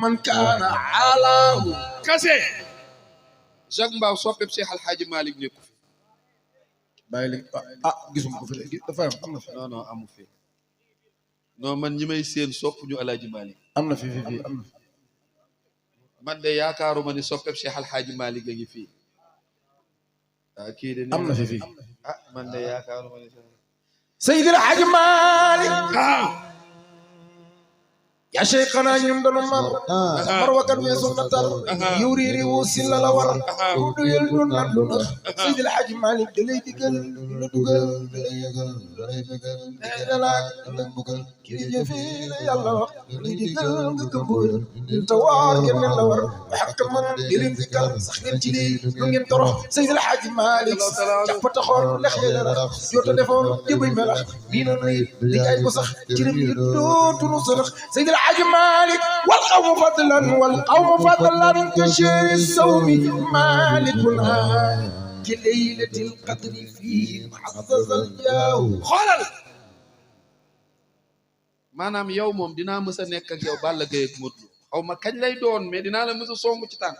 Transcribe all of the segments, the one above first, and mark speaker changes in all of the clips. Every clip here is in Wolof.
Speaker 1: man kaana alaahu
Speaker 2: kase
Speaker 3: Jacques Mbaw soppeeb Cheikh Al Hadji Malick nekku fi
Speaker 1: bàyyi léegi gisuma ko fi léegi dafa am na fi
Speaker 3: non non amu fi non man ñi may seen sopp ñu El Hadji Malick
Speaker 1: am na fi am na
Speaker 3: man de yaakaaruma ni soppeeb Cheikh Al Hadji Malick a ngi fii kii de
Speaker 1: am na fi
Speaker 3: man de yaakaaruma ni
Speaker 1: Seydi El Hadji Malick يا شيخنا يمدن مروة وسنة يوري وسيل لور يلدون لدون سيد الحاج مالك دلي ديغل لدوغل دلي ديغل لا بوغل كي جفي يلا دلي ديغل غكبول التوار كن لور حق من دلين ديغل سخين تي لي نين تروح سيد الحاج مالك جابت خور لخيل جوت ديفون جيبي ملاخ بينا ني ديغاي كو صح تيرم يدو تونو سلخ سيد الحاج مالك والقوم فضلا كشير الصوم مالكنا كليلة القدر فيه محظظ الجو
Speaker 2: xoolal
Speaker 3: maanaam yow moom dinaa mës a nekk ak yow Balla Gaye ak Modou Lo xaw ma kañ lay doon mais dinaa la mës a songu ci tànk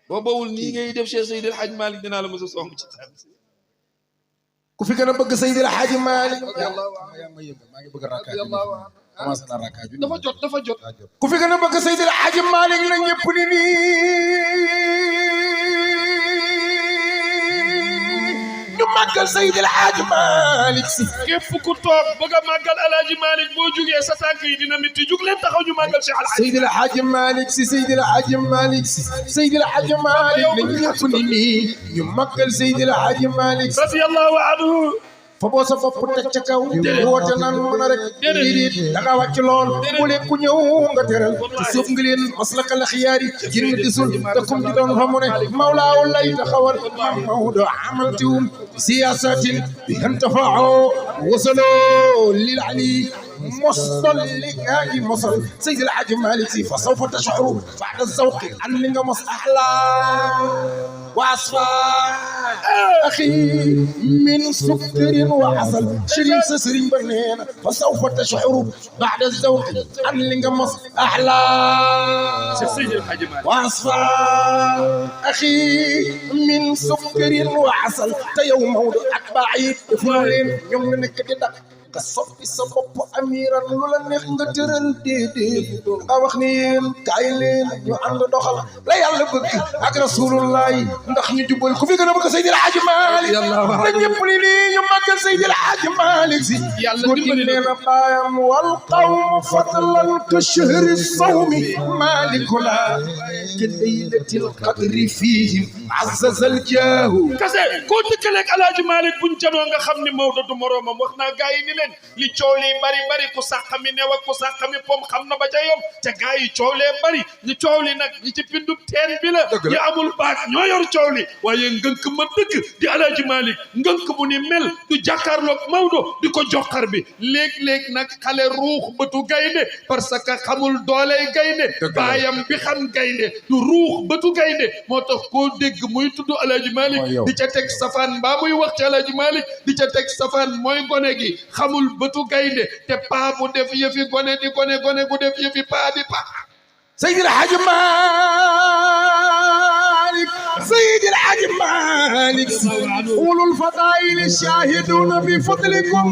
Speaker 3: boo bawul nii ngay def Cheikh Seydi El Hadji Malick dinaa la mës a songu ci tànk
Speaker 1: ku fi gën a bëgg Seydi El Hadji Malick yaa ma yëngal maa ngi bëgg a rakkaaju commencé na rakkaaju
Speaker 3: dafa jot
Speaker 1: ku fi gën a bëgg Seydi El Hadji Malick la ñëpp ni ñu màggal Seydi El Hadji Malick si
Speaker 2: képp ku toog bëgg a màggal El Hadji Malick boo jugee sa tànk yi dina métti jug leen taxaw ñu màggal Cheikh Al Hadji
Speaker 1: Seydi El Hadji Malick si Seydi El Hadji Malick si Seydi El Hadji Malick la ñëpp ni ñu màggal Seydi El Hadji Malick si
Speaker 2: radiyallahu anhu
Speaker 1: fa boo sa bopp teg ca kaw woote naan mën a rek déedéet da nga wàcc lool bu leen ku ñëw nga teral te suuf nga leen maslaka la xiyaari jir nga disul te kum di doon xamu ne mawlaaw lay taxawal mam mawdo amaltiwum siyaasatin bi antafao wasaloo lil ali مصل لكاي مصل سيد الحاج مالك فسوف تشعر بعد الذوق ان مص احلى واصفى اخي من سكر وعسل شريم سسرين بنينا فسوف تشعر بعد الذوق ان مص احلى
Speaker 2: سيد الحاج مالك
Speaker 1: واصفى اخي من سكر وعسل تيوم موضوع بعيد فلين يوم نكدي nga soppi sa bopp amiran lu la neex nga tëral déedéet nga wax ni yéen kaay leen ñu ànd doxal la yàlla bëgg ak rasulullahi ndax ñu jubal ku fi gën a bëgg Seydi El Hadji Malick la ñëpp ni nii ñu màggal Seydi El Hadji Malick si
Speaker 2: yàlla dimbali
Speaker 1: nee na baayam wal qawm fadlan ka shahri sawmi malikuna ka laylatil qadri fihim azzaza al jaahu
Speaker 2: kase koo dëkkaleeg El Hadji Malick buñ janoo nga xam ne Maodo du moroomam wax naa gaa yi ni leen li coow li bari bari ku sàqami new ak ku sàqami pom xam na ba ca yom te gaa yi coow lee bari li coow li nag ñi ci pindub teen bi la ñi amul baat ñoo yor coow li waaye ngënk ma dëgg di El Hadji Malick ngënk bu ni mel du jàkkaarloog Maodo di ko joxar bi léeg-léeg nag xale ruux bëtu gaynde parce que xamul dooley gaynde baayam bi xam gaynde du ruux bëtu gaynde moo tax koo dégg muy tudd El Hadji Malick di ca teg safaan mbaa muy wax ci El Hadji Malick di ca teg safaan mooy gone gi xamul bëtu gaynde te paa bu def yëfi gone di gone gu def yëfi paa di paa
Speaker 1: Seydi El Hadji Malick Seydi El Hadji Malick ulul fadaili shahiduna bi fadlikum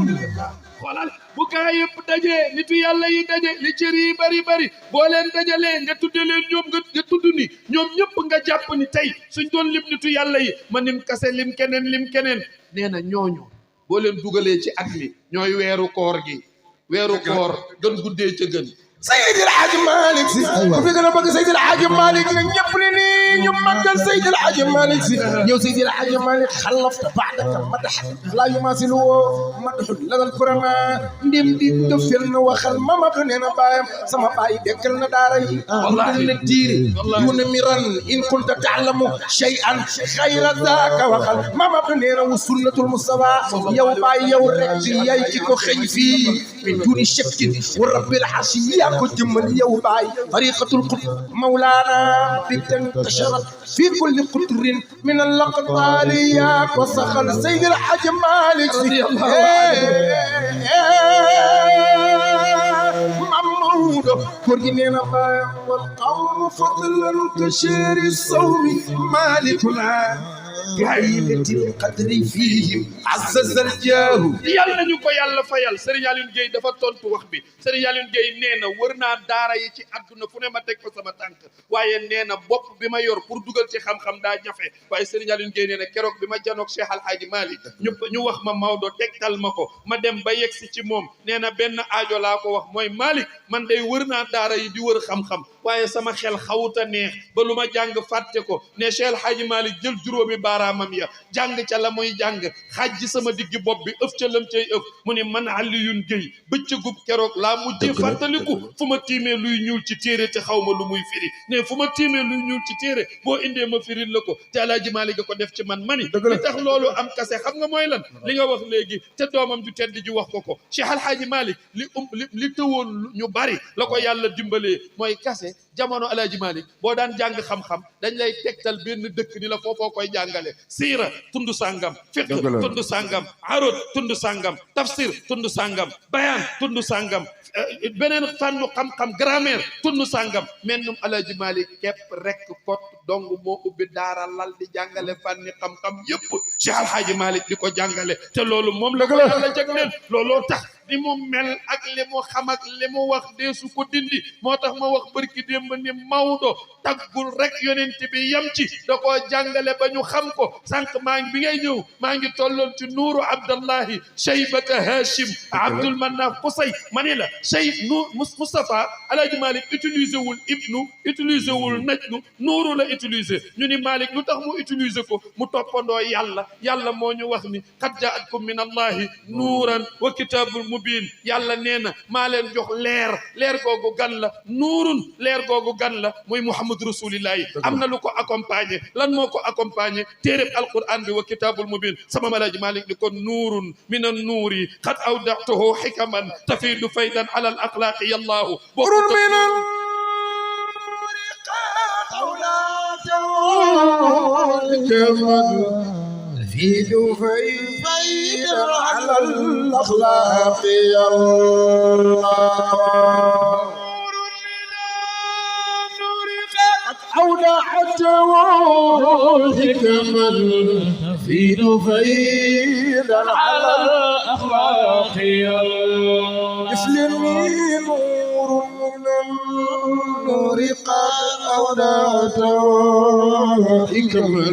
Speaker 2: xoolal bu gaa yëpp daje nitu yàlla yi daje li cër yi bari bari boo leen dajalee nga tudde leen ñoom nga tudd ni ñoom ñëpp nga jàpp ni tey suñ doon lim nitu yàlla yi ma nim kase lim keneen nee na ñooñu boo leen dugalee ci at mi ñooy weeru koor gi weeru koor gën guddee ca gën
Speaker 1: Seydi El Hadji Malick si ku fi gën a bëgg Seydi El Hadji Malick na ñëpp ni nii ñu màggal Seydi El Hadji Malick si yow Seydi El Hadji Malick xalafta baadaka madax laa yumaasilu woo madaxul ladal kurama ndim di dëfel na waxal mama ko nee na baayam sama baay dekkal na daara yi wallahi na tiiri yuna miran in kunta taalamu shay'an xayra daaka waxal mama ko nee na wu sunnatul mustafa yow baay yow rek yay ki ko xëñ fii min duni shakkin wa rabbil arshi ko jëmmal yow baay tariqatul qutb mawlana biktan tasharat fi kulli qutrin min al-aqtari ya ko saxal Seydi El Hadji Malick Mamadou Maodo góor gi nee na baayam wal qawmu fadlan ka shahri sawmi malikuna bi'aynatil qadri fihim azzazal jaahu
Speaker 2: yàlla nañu ko yàlla fayal Serigne Alioune Gueye dafa tontu wax bi Serigne Alioune Gueye nee na wër naa daara yi ci àdduna fu ne ma teg fa sama tànk waaye nee na bopp bi ma yor pour dugal ci xam-xam daa jafe waaye Serigne Alioune Gueye nee na keroog bi ma janoog Cheikh Alhaaji Malick ñu wax ma Maodo tegtal ma ko ma dem ba yegsi ci moom nee na benn aajo laa ko wax mooy Malick man day wër naa daara yi di wër xam-xam waaye sama xel xawuta neex ba lu ma jàng fàtte ko ne Cheikh Alhaaji Malick jël juróomi baaraamam ya jàng ca la muy jàng xaaj sama diggi bopp bi ëf ca lam cay ëf mu ne man Alioune Gueye bëccëgub keroog laa mujjee fàttaliku fu ma tiimee luy ñuul ci téere te xaw ma lu muy firi ne fu ma tiimee luy ñuul ci téere boo indee ma firil la ko te Alaaji Malick ga ko def ci man mani li tax loolu am kase xam nga mooy lan li nga wax léegi te doomam ju tedd ji wax ko Cheikh Alhaaji Malick li tëwoon ñu bari la ko yàlla dimbalee mooy kase jamono Alaaji Malick boo daan jàng xam-xam dañ lay tegtal benn dëkk ni la foofoo koy jàngale siira tundu sàngam fiqh tundu sàngam arut tundu sàngam tafsir tundu sàngam bayaan tundu sàngam beneen fànnu xam-xam grammaire tundu sàngam mennum Alaaji Malick képp rek kot dong moo ubbi daara lal di jàngale fànni xam-xam yëpp Cheikh Alhaaji Malick di ko jàngale te loolu moom la ko yàlla jagleel looloo tax ni mu mel ak li mu xam ak li mu wax deesu ko dindi moo tax ma wax barki démb ni Maodo taggul rek yonent bi yam ci da koo jàngale ba ñu xam ko sànq bi ngay ñëw maa ngi tolloon ci nuuru Abdallahi Cheybata Hachim Abdul Manaf Qusay ma ne la Moustapha Alaaji Malick utilisé wul ibnu utilisé wul najnu nuuru la utilisé ñu ni Malick lu tax mu utilisé ko mu toppandoo yàlla moo ñu wax ni qad jaatkum min allahi nuuran wa kitaabul mubiin yàlla nee na maa leen jox leer googu gan la nuurun leer googu gan la muy Muhammad rasulillahi am na lu ko accompagné lan moo ko accompagné téereb alquran bi wa kitaabul mubiin sama Alaaji Malick ni kon nuurun min an nuuri qad awdatuhu xikaman tafiidu faydan ala al axlaaqi yallaahu
Speaker 1: تفيد فيدا على الأخلاق يا الله أودعته حكما تفيد فيدا على الأخلاق يا الله مثلني نور من النور قد أودعته حكما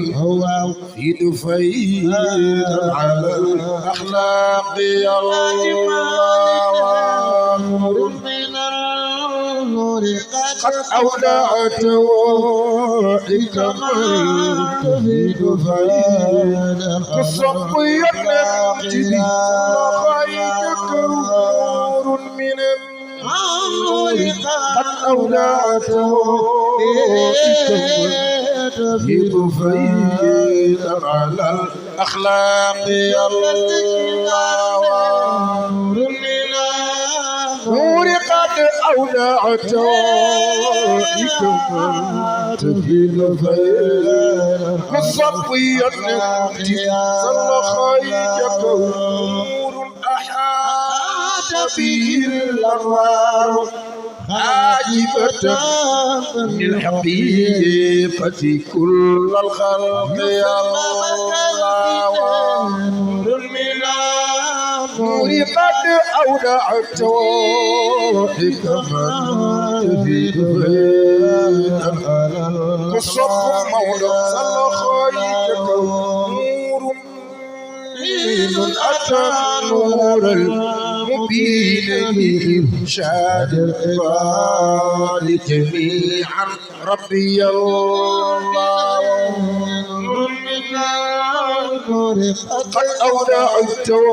Speaker 1: تفيد فيدا على الأخلاق يا الله من النور قد أودعته حكما تفيد فيدا كالصبي النبتي خيرك نور من النور قد أودعته حكما تفيد فيدا على الأخلاق يا الله نور قد أودعته حكما تفيد فيدا كالصبي النبتي صلى خيرك نور أحاط به الأنوار عاجبة من حقيقة كل الخلق يا الله نور من النور قد أودعته حكما تفيد فيدا كالصبح مولى صلى خيرك نور أتى نور المبين لإرشاد العباد جميعا ربي الله قد أودعته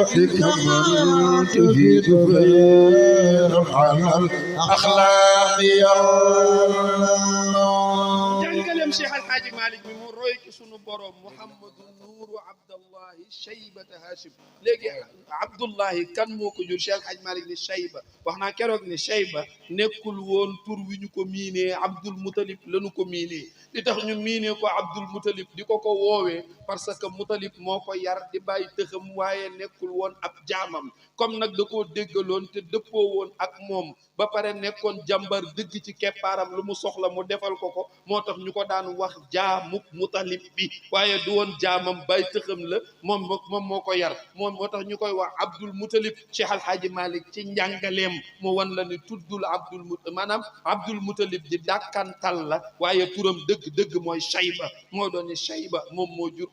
Speaker 1: حكما تفيد فيدا على الأخلاق يا الله
Speaker 3: Cheikh Alhaaji Malick mi mu roy ci sunu borom Mouhamadou Nourou Abdallahi Cheybata Hachim léegi Abdullahi kan moo ko jur Cheikh Alhaaji Malick ni Cheyba wax naa keroog ni Cheyba nekkul woon tur wi ñu ko miinee Abdul Mutalib lañu ko miinee li tax ñu miinee ko Abdul Mutalib di ko woowee parce que Mutalib moo ko yar di bàyyi tëxam waaye nekkul woon ab jaamam comme nag da koo déggaloon te dëppoo woon ak moom ba pare nekkoon jàmbar dëgg ci keppaaram lu mu soxla mu defal ko moo tax ñu ko daan wax jaamuk Mutalib bi waaye du woon jaamam bàyyi tëxam la moom moo ko yar moom moo tax ñu koy wax Abdul Mutalib Cheikh Alhaaji Malick ci njàngaleem mu wan la ni tuddul maanaam Abdul Mutalib di dàkkantal la waaye turam dëgg mooy Cheyba moo doon ni Cheyba moom moo jur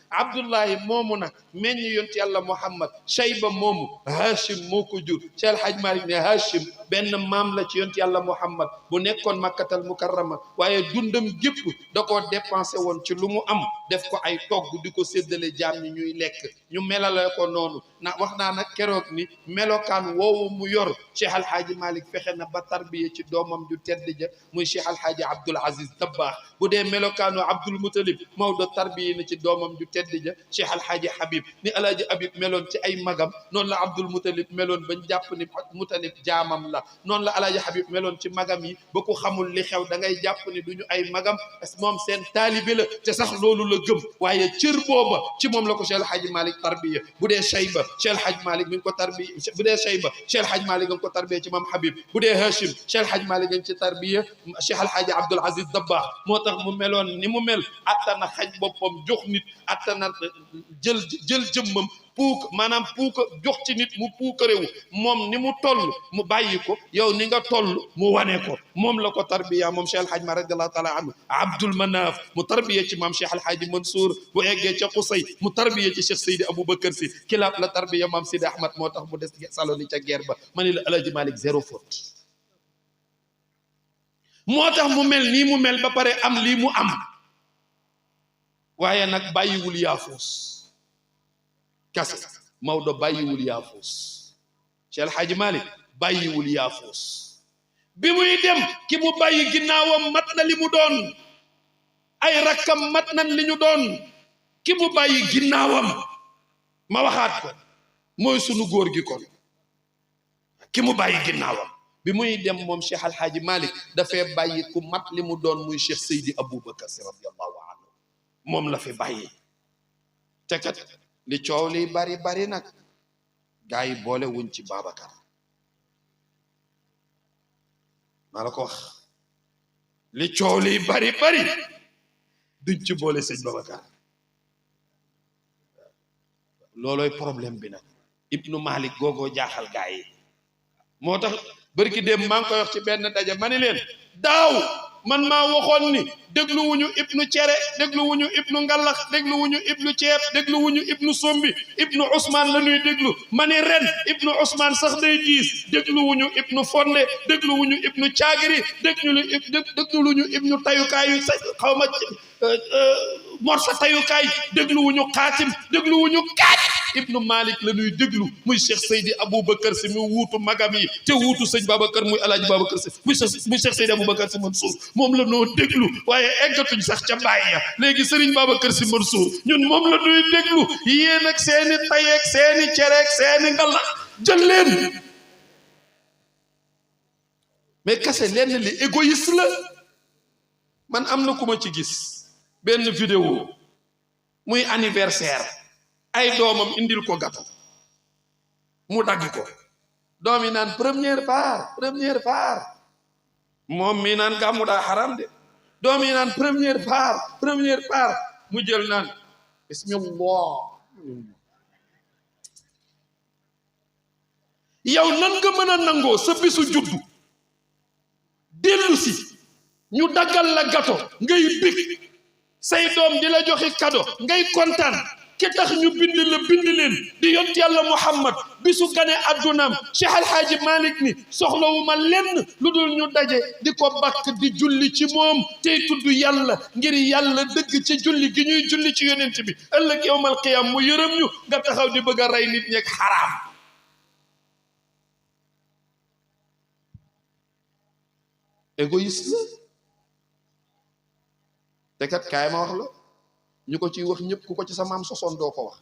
Speaker 3: Abdullahi moomu nag meññ yonent yàlla Muhammad Cheyba moomu Hachim moo ko jur Cheikh Alhaaji Malick ne Hachim benn maam la ci yonent yàlla Muhammad bu nekkoon Makkatal Mukarrama waaye dundam gépp da koo dépensé woon ci lu mu am def ko ay togg di ko séddale jaam ñi ñuy lekk ñu melale ko noonu na wax naa nag keroog ni melokaan woowu mu yor Cheikh Alhaaji Malick fexe na ba tarbiye ci doomam ju tedd ja muy Cheikh Alhaaji Abdoul Aziz Dabakh bu dee melokaanu Abdul Mutalib Maodo tarbiye na ci doomam ju tedd ja Cheikh Alhaaji Habib ni Alhaaji Habib meloon ci ay magam noonu la Abdul Mutalib meloon bañ jàpp ni Mutalib jaamam la noonu la Alhaaji Habib meloon ci magam yi ba ku xamul li xew da ngay jàpp ni duñu ay magam parce que moom seen taalibe la te sax loolu la gëm waaye cër booba ci moom la ko Cheikh Alhaaji Malick tarbiye bu dee Cheyba Cheikh Alhaaji Malick mi ngi ko tarbiye bu dee Cheyba Cheikh Alhaaji Malick nga ko tarbiye ci maam Habib bu dee Hachim Cheikh Alhaaji Malick nga ci tarbiye Cheikh Alhaaji Abdoul Aziz Dabakh moo tax mu meloon ni mu mel attana xaj boppam jox nit attana jël jëmmam maanaam puuka jox ci nit mu puukarewu moom ni mu toll mu bàyyi ko yow ni nga toll mu wane ko moom la ko tarbiya moom Cheikh Alhaaji Malick radiyallahu taala anhu Abdul Manaf mu tarbiya ci maam Cheikh Alhaaji Mansour bu eggee ca Qusay mu tarbiya ci Cheikh Seydi Aboubacar Sy Kilaab la tarbiya maam Sidi Ahmad moo tax mu des saloni ca guerre ba ma ni la Alhaaji Malick zéro faute moo tax mu mel nii mu mel ba pare am lii mu am waaye nag bàyyiwul yaafuus kase Maodo bàyyiwul yaafuus Cheikh Alhaaji Malick bàyyiwul yaafuus bi muy dem ki mu bàyyi ginnaawam mat na li mu doon ay rakkam mat nañ li ñu doon ki mu bàyyi ginnaawam ma waxaat ko mooy sunu góor gi kon ki mu bàyyi ginnaawam bi muy dem moom Cheikh Alhaaji Malick dafay bàyyi ku mat li mu doon muy Cheikh Seydi Aboubacar Sy radiyallahu anhu moom la fi bàyyi te kat li coow li bari nag gaa yi boole wuñ ci Babacar maa la ko wax li coow li bari duñ ci boole sëñ Babacar loolooy problème bi nag Ibnu Malik googoo jaaxal gaa yi moo tax bërki dem maa ngi koy wax ci benn daje ma ni leen daaw man maa waxoon ni dégluwuñu ibnu cere dégluwuñu ibnu ngalax dégluwuñu ibnu ceeb dégluwuñu ibnu sombi ibnu Ousmane la ñuy déglu ma ni ren ibnu Ousmane sax day diis dégluwuñu ibnu fonde dégluwuñu ibnu caagiri dégluwuñu ibnu tayukaayu sa xaw ma morsa tayukaay dégluwuñu xaatim dégluwuñu kaaj ibnu Malik la ñuy déglu muy Cheikh Seydi Aboubacar Sy mu wuutu magam yi te wuutu sëñ Babacar muy Alaaji Babacar Sy muy Cheikh Seydi Aboubacar Sy Mansour moom la noo déglu waaye eggatuñ sax ca bàyyi ya léegi Serigne Babacar Sy Mansour ñun moom la ñuy déglu yéen ak seeni tayeeg seeni cereeg seeni ngalax jël leen mais kase lenn li égoïste la man am na ku ma ci gis benn vidéo muy anniversaire ay doomam indil ko gâteau mu dagg ko doom yi naan première part moom mi naan gàmmu daa xaram de doom yi naan première part mu jël naan bismillah yow nan nga mën a nangoo sa bisu juddu dellu si ñu daggal la gâteau ngay bég say doom di la joxe cadeau ngay kontaan ki tax ñu bind leen di yont yàlla Muhammad bisu gane addunaam Cheikh Alhaaji Malick ni soxlawuma lenn lu dul ñu daje di ko bakk di julli ci moom tey tudd yàlla ngir yàlla dëgg ci julli gi ñuy julli ci yonent bi ëllëg yawmal qiyaam mu yërëm ñu nga taxaw di bëgg a rey nit ñeeg xaraam égoïste la te kat kaay ma wax la ñu ko ciy wax ñëpp ku ko ci sa maam sosoon doo ko wax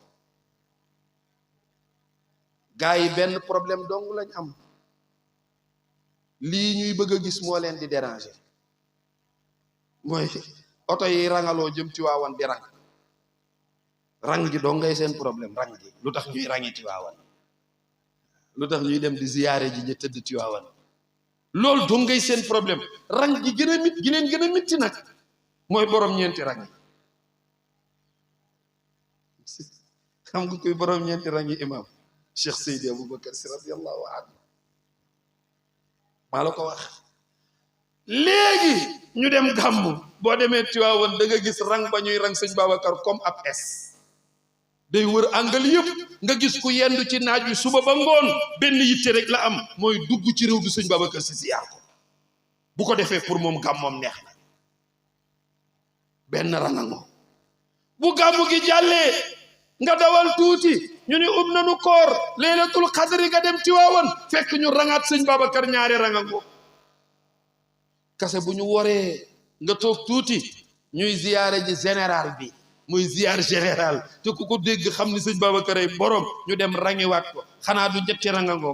Speaker 3: gaa yi benn problème dong lañ am lii ñuy bëgg a gis moo leen di déranger mooy oto yi rangaloo jëm Tiwaawan di rang gi dong ngay seen problème rang gi lu tax ñuy rangi Tiwaawan lu tax ñuy dem di ziyaare ji ñu tëdd Tiwaawan loolu dong ngay seen problème rang gi gën a mit gi leen gën a mitti nag mooy borom ñeenti rang yi xam nga koy borom ñeenti rang yi imam Cheikh Seydi Aboubacar Sy radiyallahu anhu maa la ko wax léegi ñu dem gàmmu boo demee Tiwaawan da nga gis rang ba ñuy rang sëñ Babacar comme ab es day wër angal yëpp nga gis ku yendu ci naaj wi suba ba ngoon benn yitte rek la am mooy dugg ci réew du sëñ Babacar Sy ziyaar ko bu ko defee pour moom gàmmoom neex na benn ranango bu gàmmu gi jàllee nga dawal tuuti ñu ni nanu koor laylatul qadri nga dem Tiwaawan fekk ñu rangaat sëñ Babacar ñaari rangango kase bu ñu woree nga toog tuuti ñuy ziyaare ji général bi muy ziyaar général te ku ko dégg xam ni sëñ Babacar ay borom ñu dem rangiwaat ko xanaa du ñetti rangango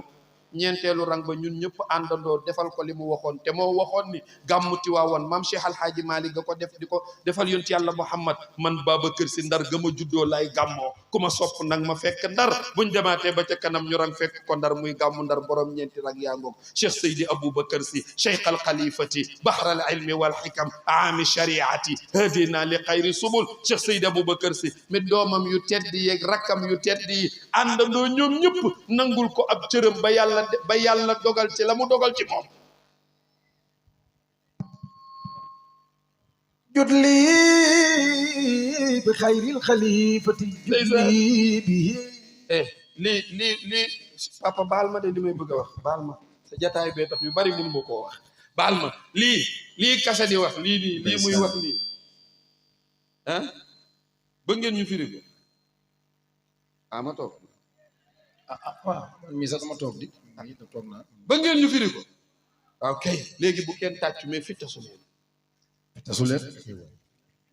Speaker 3: ñeenteelu rang ba ñun ñëpp àndandoo defal ko li mu waxoon te moo waxoon ni gàmmu Tiwaawan maam Cheikh Alhaaji Malick ga ko def di ko defal yonent yàlla Muhammad man Babacar Sy Ndar ga ma juddoo lay gàmmoo ku ma sopp nag ma fekk Ndar buñ demaatee ba ca kanam ñu rang fekk ko Ndar muy gàmmu Ndar borom ñeenti rang yaa ngoog Cheikh Seydi Aboubacar Sy Cheikh al Khalifati bahral ilmi wal hikam aami shariati hadina li xayri subul Cheikh Seydi Aboubacar Sy mi doomam yu tedd yeeg rakkam yu tedd yi àndandoo ñoom ñëpp nangul ko ab cërëm ba yàlla dogal ci la mu dogal ci moom
Speaker 1: jut lii bi xayril xalifati jut lii bi
Speaker 3: lii papa baal ma de li may bëgg a wax baal ma sa jataay bee tax yu bari mënu ma koo wax baal ma lii kase di wax lii muy wax lii ah ba ngeen ñu firi ko ma toog
Speaker 1: waaw man mii sax dama toog di toog naa
Speaker 3: ba ngeen ñu firi ko waaw kay léegi bu kenn tàccu mais fi tasu leen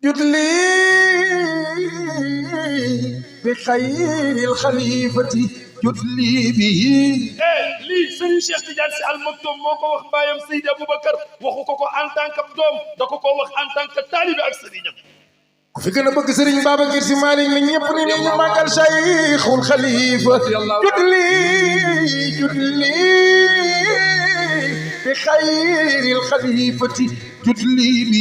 Speaker 1: jut lii bi xayril xalifati jut lii bi
Speaker 2: lii sëriñ Cheikh Tidiane Sy Al Maktoum moo ko wax baayam Seydi Aboubacar waxu ko en tant que doom da ko wax en tant que taalibe ak sëriñam
Speaker 1: ku fi gën a bëgg sëriñ Babacar Sy Malick ni ñëpp ni ñu màggal Cheikhul Khalifa jut lii bi xayril xalifati jut lii bi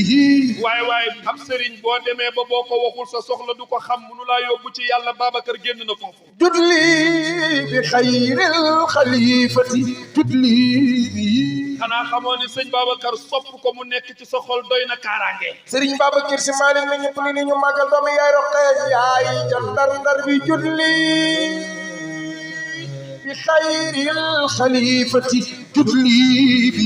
Speaker 2: waaye ab sëriñ boo demee ba boo ko waxul sa soxla du ko xam munu laa yóbbu ci yàlla Babacar génn na foofu
Speaker 1: jut lii bi xayril xalifati jut lii bi
Speaker 2: xanaa xamoo ni sëñ Babacar sopp ko mu nekk ci sa xol doy na kaaraange
Speaker 1: sëriñ Babacar Sy Malick na ñëpp ni ñu màggal doomi yaay roqee yaay ca ndar bi jut lii bi xayril xalifati jut lii bi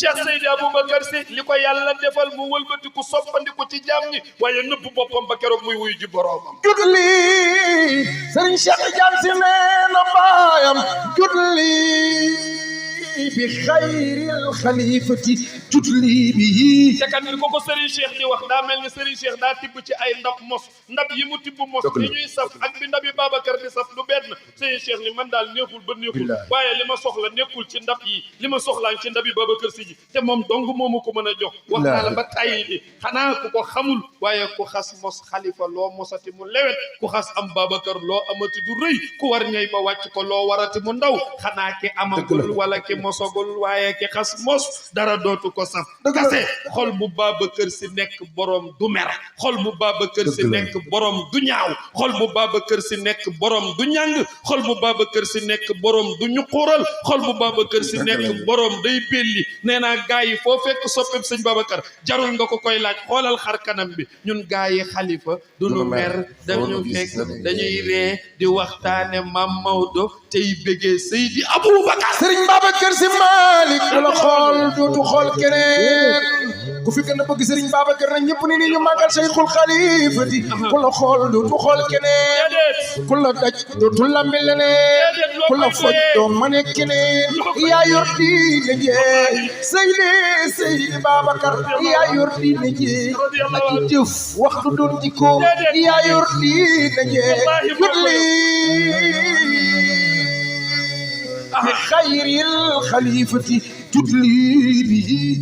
Speaker 2: Cheikh Seydi Aboubacar Sy li ko yàlla defal mu wëlbatiku soppandiku ci jaam ñi waaye nëbb boppam ba keroog muy wuyu ji boroomam
Speaker 1: jut lii sëriñ Cheikh Tidiane Sy nee na baayam jut lii bi xayril xalifati jut lii bi
Speaker 2: te kat ni ko Serigne Cheikh di wax daa mel ni Serigne Cheikh daa tibb ci ay ndab mos ndab yi mu tibb mos ni ñuy saf ak bi ndabi Babacar di saf du benn Serigne Cheikh ni man daal neexul ba neexul waaye li ma soxla nekkul ci ndab yi li ma soxlaan ci ndabi Babacar Sy ji te moom dong moomu ko mën a jox wax naa la ba tàyyi li xanaa ku ko xamul waaye ku xas mos xalifa loo mosati mu lewet ku xas am Babacar loo amati du rëy ku war ñay ba wàcc ko loo warati mu ndaw xanaa ki amagul wala ki mosagul waaye ki xas mos dara dootu ko saf kase xol bu Babacar Sy nekk borom du mer xol bu Babacar Sy nekk borom du ñaaw xol bu Babacar Sy nekk borom du ñàng xol bu Babacar Sy nekk borom du ñuqural xol bu Babacar Sy nekk borom day belli nee naa gaa yi foo fekk soppeb sëñ Babacar jarul nga ko koy laaj xoolal xar kanam bi ñun gaa yi xalifa duñu mer dañu fekk dañuy ree di waxtaane Mam Maodo tey bégee Seydi Aboubacar
Speaker 1: sëriñ Babacar Sy Malick du la xool dootu xool keneen ku fi gën a bëgg Serigne Babacar nag ñëpp ni ñu màggal Cheikhul Khalifati ku la xool dootu xool keneen ku la daj dootu lambi leneen ku la foj doon ma ne keneen yaa yor diine jee Seydi Babacar yaa yor diine jee ak jëf waxtu doon jikko yaa yor diine jee xayril xalifati tudli bi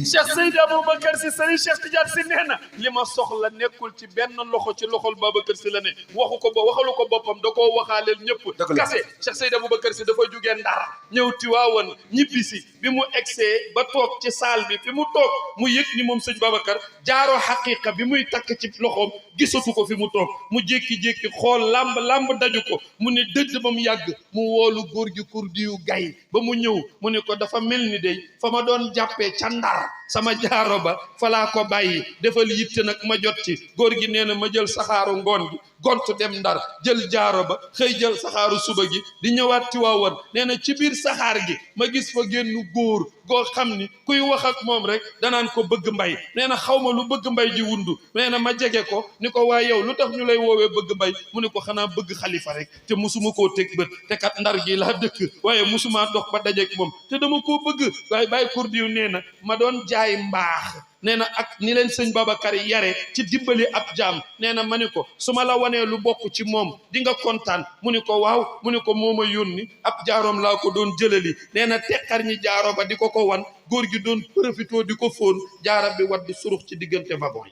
Speaker 2: Cheikh Seydi Aboubacar Sy Serigne Cheikh Tidiane Sy nee na li ma soxla nekkul ci benn loxo ci loxol Babacar Sy la ne waxalu ko boppam da koo waxaaleel ñëpp kase Cheikh Seydi Aboubacar Sy dafa jugee Ndar ñëw Tiwaawan ñibbisi bi mu egsee ba toog ci saal bi fi mu toog mu yëg ni moom sëñ Babacar jaaroo xaqiqa bi muy takk ci loxoom gisatu ko fi mu toog mu jékki-jékki xool lamb daju ko mu ne dëdd ba mu yàgg mu woolu góor gi kurdiyu gay ba mu ñëw mu ne ko dafa mel ni day fa ma doon jàppee ca Ndar sama jaaro ba falaa ko bàyyi defal yitte nag ma jot ci góor gi nee na ma jël saxaaru ngoon gi gontu dem Ndar jël jaaro ba xëy jël saxaaru suba gi di ñëwaat Tiwaawan nee na ci biir saxaar gi ma gis fa génn góor goo xam ni kuy wax ak moom rek danaan ko bëgg mbay nee na xaw ma lu bëgg mbay ji wundu nee na ma jege ko ni ko waaye yow lu tax ñu lay woowee bëgg mbay mu ne ko xanaa bëgg xalifa rek te musuma koo teg bët te kat Ndar gi laa dëkk waaye musuma dox ba dajeek moom te dama koo bëgg waaye bàyyi kurdiw nee na ma doon jaay mbaax nee na ak ni leen sëñ Babacar yare ci dimbali ab jaam nee na ma ni ko su ma la wanee lu bokk ci moom di nga kontaan mu ni ko waaw mu ni ko moo ma yónni ab jaaroom laa ko doon jëlali nee na teqar ñi jaaro ba di ko wan góor gi doon profitoo di ko fóon jaara bi wadd surux ci diggante wagon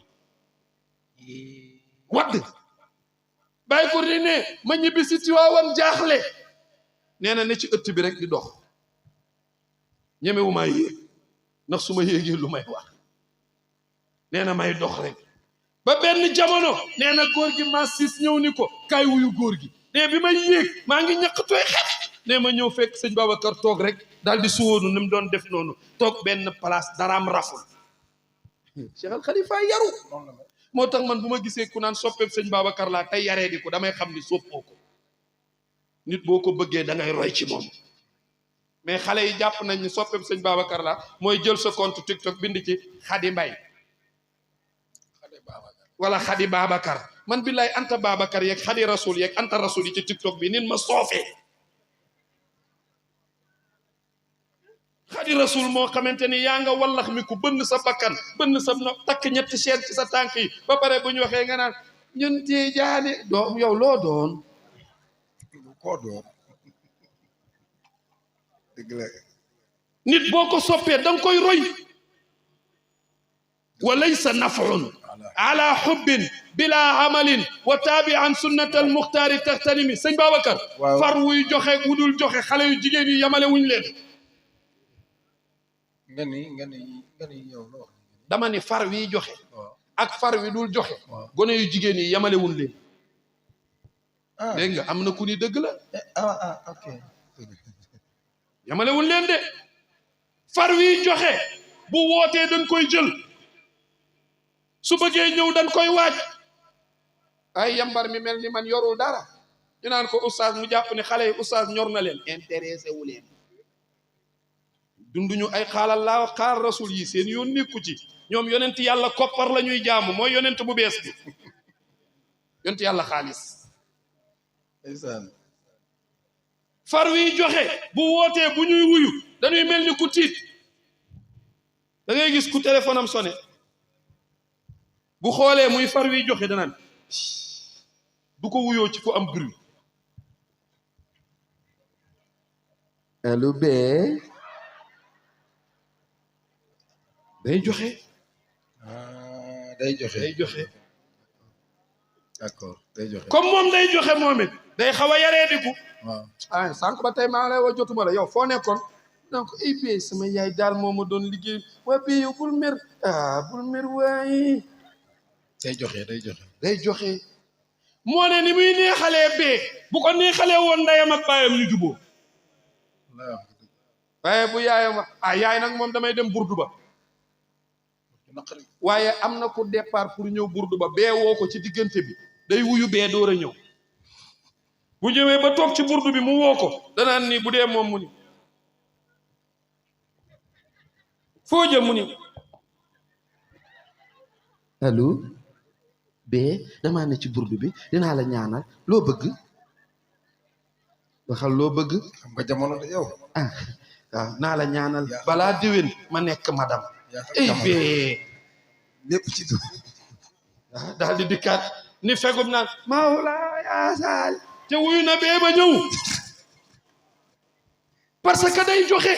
Speaker 2: yi wadd bàyyi ko di ne ma ñibbi si Tiwaawan jaaxle nee na ne ci ëtt bi rek di dox ñemewu maa yéeg ndax su ma yéegee lu may wax nee na may dox rek ba benn jamono nee na góor gi ma sis ñëw ni ko kaay wuyu góor gi nee bi may yéeg maa ngi ñaqtooy xet nee ma ñëw fekk sëñ Babacar toog rek daal di suwoonu ni mu doon def noonu toog benn place daraam raful Cheikh Al Khalifa yaru moo tax man bu ma gisee ku naan soppeeb sëñ Babacar laa tey yaree di ko damay xam ni soppoo ko nit boo ko bëggee da ngay roy ci moom mais xale yi jàpp nañ ni soppeeb sëñ Babacar la mooy jël sa compte TikTok bind ci Xadi Mbay wala Xadi Babacar man billaay Anta Babacar yeeg Xadi Rasul yeeg Anta Rasul yi ci TikTok bi nin ma soofee Xadi Rasul moo xamante ni yaa nga wallax mi ku bënn sa bakkan bënn sa no takk ñetti chaîne ci sa tànk yi ba pare bu ñu waxee nga naan ñun Tijaani doom yow loo doon
Speaker 1: koo doon dëgg la
Speaker 2: nit boo ko soppee da nga koy roy wa laysa naf'un ala hubbin bila amalin wa tabi an sunnat al muxtaari taxtanimi sëñ Babacar far wuy joxe wudul joxe xale yu jigéen yi yamale wuñ leen
Speaker 1: nga ni yow loo
Speaker 2: dama ni far wi joxe ak far wi dul joxe gone yu jigéen yi yamale wuñ leen dégg nga am na ku ni dëgg la
Speaker 1: ok
Speaker 2: yamale wuñ leen de far wi joxe bu wootee dañ koy jël su bëggee ñëw dañ koy waaj ay yambar mi mel ni man yorul dara ñu naan ko oustaz mu jàpp ne xale yi oustaz ñor na leen intéressé wu leen dunduñu ay xaalal laa xaar rasul yi seen yoon nekku ci ñoom yonent yàlla koppar la ñuy jaamu mooy yonent bu bees bi yonent yàlla xaalis far wi joxe bu wootee bu ñuy wuyu dañuy mel ni ku tiit da ngay gis ku téléphone am sonné bu xoolee muy far wi joxe danaan du ko wuyoo ci fu am bruit
Speaker 1: allo bee
Speaker 2: day joxe
Speaker 1: day joxe
Speaker 2: d'accord
Speaker 1: day joxe
Speaker 2: comme moom day joxe moom it day xaw a yaree diku
Speaker 1: waaw
Speaker 2: ah sànq ba tey maa ngi lay wax jotuma la yow foo nekkoon donc ay bee sama yaay daal moo ma doon liggéey waa bee yow bul mer bul mer waaye day joxe moo ne ni muy neexalee bee bu ko neexalee woon ndeyam ak baayam ñu juboo waaye bu yaayam yaay nag moom damay dem burdu ba waaye am na ku départ pour ñëw burdu ba bee woo ko ci diggante bi day wuyu bee door a ñëw bu ñëwee ba toog ci burdu bi mu woo ko danaan ni bu dee moom mu ni foo jëm mu ni
Speaker 3: allo bee damaa ne ci burdu bi dinaa la ñaanal loo bëgg waxal loo bëgg
Speaker 1: xam nga jamono de yow
Speaker 3: ah waaw naa la ñaanal balaa déwén ma nekk madame ay bee
Speaker 1: lépp ci du
Speaker 3: daal di dikkaat ni fegum naan Mawla yaasal te wuyu na bee ba ñëw parce que day joxe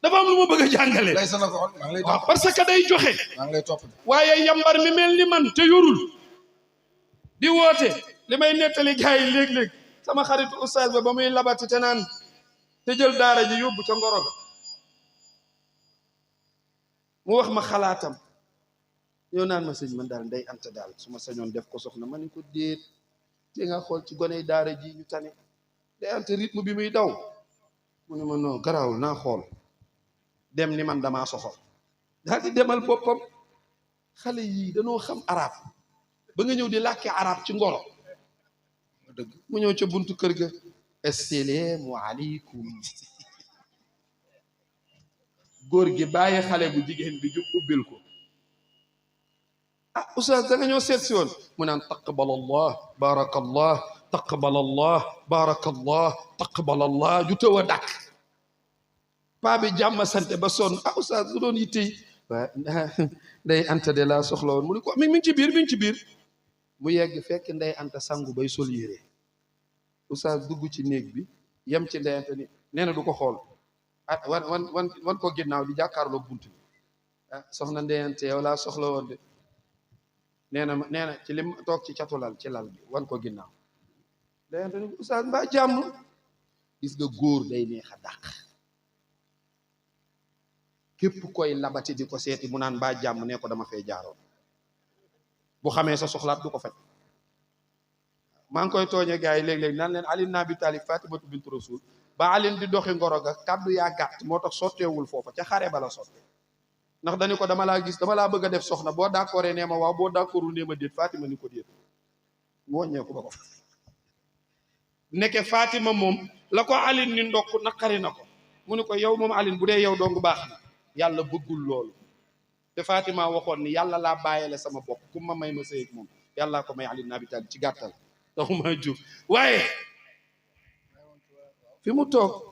Speaker 3: dafa am lu ma bëgg a jàngale
Speaker 1: lay sana ko xon maa ngi lay
Speaker 3: waaw
Speaker 1: topp
Speaker 3: parce que day joxe
Speaker 1: maa ngi lay topp
Speaker 3: waaye yambar mi mel ni man te yorul di woote li may nettali gars yi léeg-léeg sama xaritu oustaz ba muy labati te naan te jël daara ji yóbbu ca ngoro ga mu wax ma xalaatam yow naan ma sëñ man daal nday anta daal su ma sañoon def ko soxna ma ni ko déet te nga xool ci goney daara ji ñu tane day anta rythme bi muy daw mu ne ma non garaawul naa xool dem ni man damaa soxor daal di demal boppam xale yii dañoo xam arab ba nga ñëw di làkke arab ci ngoro
Speaker 1: dëgg
Speaker 3: mu ñëw ca buntu kër ga assalaamu aleykum góor gi bàyyi xale bu jigéen bi jub ubbil ko ah oustaz da nga ñëw seet si woon mu naan taqabalallah barakallah taqabalallah barakallah taqabalallah ju tëw a dàkk paa bi jàmm sante ba sonn ah oustaz lu doon yittey waa nday anta de laa soxla woon mu ne ko mi ngi ci biir mi ngi ci biir mu yegg fekk nday anta sangu bay sol yére oustaz dugg ci néeg bi yem ci ndey anta ni nee na du ko xool ah wan ko ginnaaw di jàkkaarloo bunt bi ah soxna ndey anta yow laa soxla woon de nee na ci lim toog ci catulal ci lal bi wan ko ginnaaw ndey anta ni oustaz mbaa jàmm gis nga góor day neex a dàq képp koy labati di ko seeti mu naan mbaa jàmm ne ko dama fee jaaroon bu xamee sa soxlaat du ko faj maa ngi koy tooñe gars yi léeg-léeg naan leen Ali ibn Abi Talib Fatimatu bint Rasul ba alin di doxi ngoro ga kaddu yaa gàtt moo tax sotteewul foofa ca xare bala sotte ndax dañu ko dama laa gis dama laa bëgg a def soxna boo d'accord nee ma waaw boo d'accordul nee ma déet Fatima ni ko déet mu wàññeeku ba ko fa nekke Fatima moom la ko alin ni ndokk naqari na ko mu ne ko yow moom alin bu dee yow dong baax na yàlla bëggul loolu te Fatima waxoon ni yàlla laa bàyyele sama bopp ku ma may ma sëy ak moom yàllaa ko may Ali ibn Abi Talib ci gàttal taxuma jub waaye fi mu toog